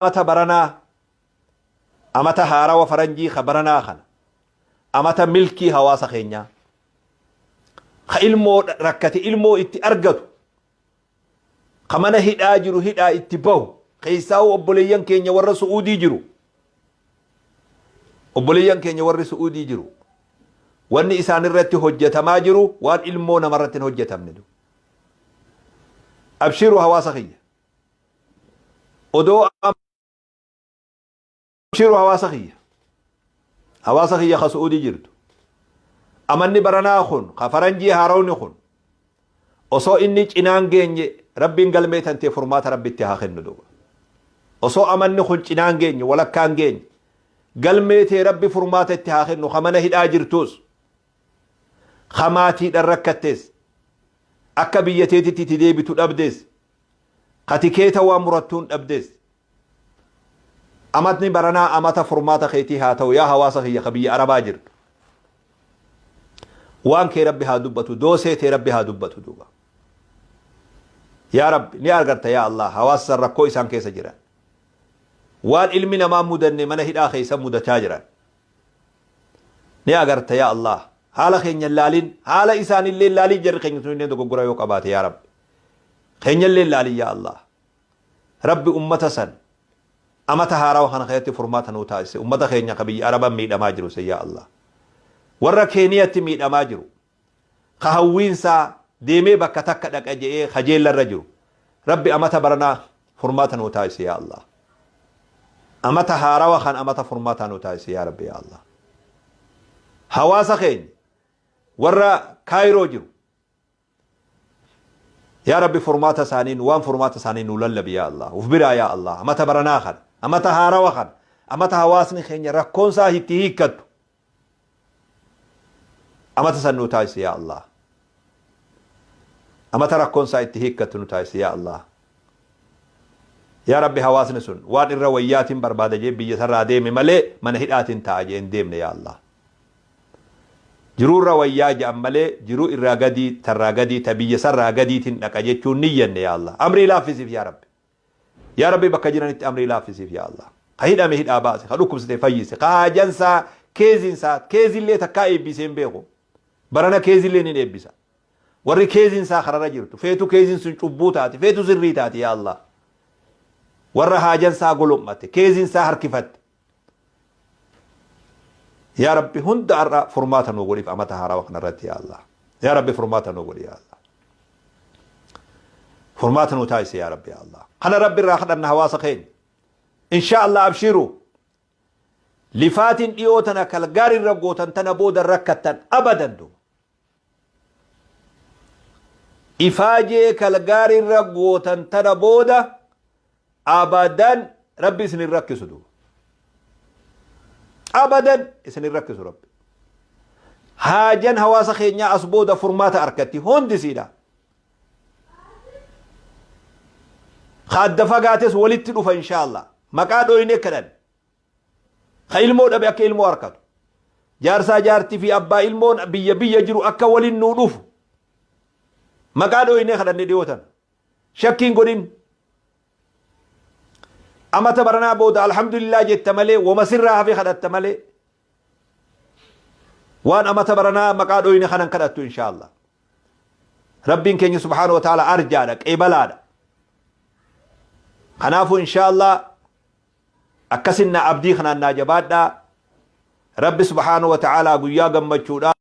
Amata baranaa, amata haarawa faranjii ka baranaa kana, amata milkii hawaasa keenyaa, ka ilmoo rakkate ilmoo itti argatu, ka mana hidhaa jiru hidhaa itti bahu, keessaa'uu obboleeyyan keenya warra Su'uudii jiru, obboleeyyan keenya warri Su'uudii jiru, wanni isaan irratti hojjetamaa jiru waan ilmoo namarratti hin hojjetamne. Abshiru hawaasa kiyya. Odoo Abshiru hawaasa kiyya. Hawaasa kiyya ka Su'uudii jirtu. Amanni baranaa kun ka faranjii haarawni kun osoo inni cinaan geenye Rabbiin galmee tantee furmaata Rabbitti haa kennu duuba. Osoo amanni kun cinaan geenye walakkaan geenye galmee tee Rabbi furmaata itti haa kennu ka mana hidhaa jirtuus ka maatiidhaan rakkattes akka biyya teetitti itti deebitu dhabdes ka tikeeta waan murattuun dhabdes Amatni baranaa amata furmaata keetii haa ta'u yaa hawaasa kiyya ka biyya arabaa jirtu. Waan kee Rabbi haa dubbatu, doosee tee Rabbi haa dubbatu duuba. Yaa Rabbi ni argarta yaa Allah hawaasa san rakkoo isaan keessa jiran. Waan ilmi namaa mudanne mana hidhaa keessa mudachaa jiran. Ni agarta yaa Allah. Haala keenya hin laalin, haala isaanillee hin laalin jarri keenya sunillee dogoggora yoo qabaate yaa Rabbi. Keenyallee hin laalin yaa Allah. Rabbi ummata san amata haarawa kana keessatti furmaata nuu taasise ummata keenya ka biyya araba miidhamaa jiru san yaa Allah warra keeniyatti miidhamaa jiru ka hawwiinsaa deemee bakka takka dhaqa je'ee kajeella irra jiru Rabbi amata baranaa furmaata nuu taasise yaa Allah amata haarawa kan amata furmaataa nuu taasise yaa Rabbi yaa Allah hawaasa keenya warra kaayiroo jiru Yaa Rabbi furmaata isaanii waan furmaata isaanii nuu lallabi yaa Allah uf biraa yaa Allah amata baranaa kana amata haarawa kana amata hawaasni keenya rakkoon isaa itti hiikkattu amata san nuu taasisi yaa Allah amata rakkoon isaa itti hiikkattu nu taasisi yaa Allah yaa Rabbi hawaasni sun waan irra wayyaatiin barbaada jee biyya sarraa deeme malee mana hidhaatiin taa'a jee hin deemne yaa Allah Jiruu irra wayyaa ja'an malee jiruu irraa gadii tarraa gadii ta biyya sarraa gadiitin dhaqa jechuun niyyanne yaa Allah. Amrii laaffisiif yaa Rabbi. Yaa Rabbi bakka jiranitti amrii laaffisiif yaa Allah. Ka hidhame hidhaa baase, ka dhukkubsate fayyise, ka haajansaa keezinsaa keezillee takkaa eebbisee hin beeku. Barana keezillee ni eebbisa. Warri keezin isaa kararra jirtu feetu keezin sun cubbuu taati feetu sirrii taati yaa Allah. Warra haajansaa golom'ate keezin isaa harkifatte. Yaa Rabbi hunda har'a furmaata nuu godhiif amata haarawa kanarratti yaa Allah. Yaa Rabbi furmaata nuu godhi yaa Allah. Furmaata nuu taasisi yaa Rabbi yaa Allah. Kana Rabbi irraa kadhanna hawaasa keenya. Inshaa Allah abshiru. Lifaatiin dhiyoo tana kalgaarii irra gootan tana booda rakkattan abadan duuba. Ifaajee kalgaarii irra gootan tana booda abadan Rabbi isin hin rakkisu duuba. Abadan isin hin rakkisu Rabbi. Haajan hawaasa keenyaa as booda furmaata arkatti hundi siidha. Ka adda fagaates walitti dhufa inshaallah. Maqaa dhooyne kadhan. Ka ilmoo dhabe akka ilmoo arkatu. Jaarsaa jaartii fi abbaa ilmoon biyya biyya jiru akka waliin nuu dhufu. Maqaa dhooyne kadhanne dhiyoo tana. Shakkii hin godhin. Amata baranaa booda alhamdulillah jetta malee woma sirraa hafe kadhatta malee waan amata baranaa maqaa dhoyne kanan kadhattu inshaallah. Rabbiin keenya subhaanahu wa ta'ala arjaadha qeebalaadha. Kanaafuu inshaallah akkasin na abdii kanaan naa jabaadhaa. Rabbi subhaanahu wa ta'ala guyyaa gammachuudha.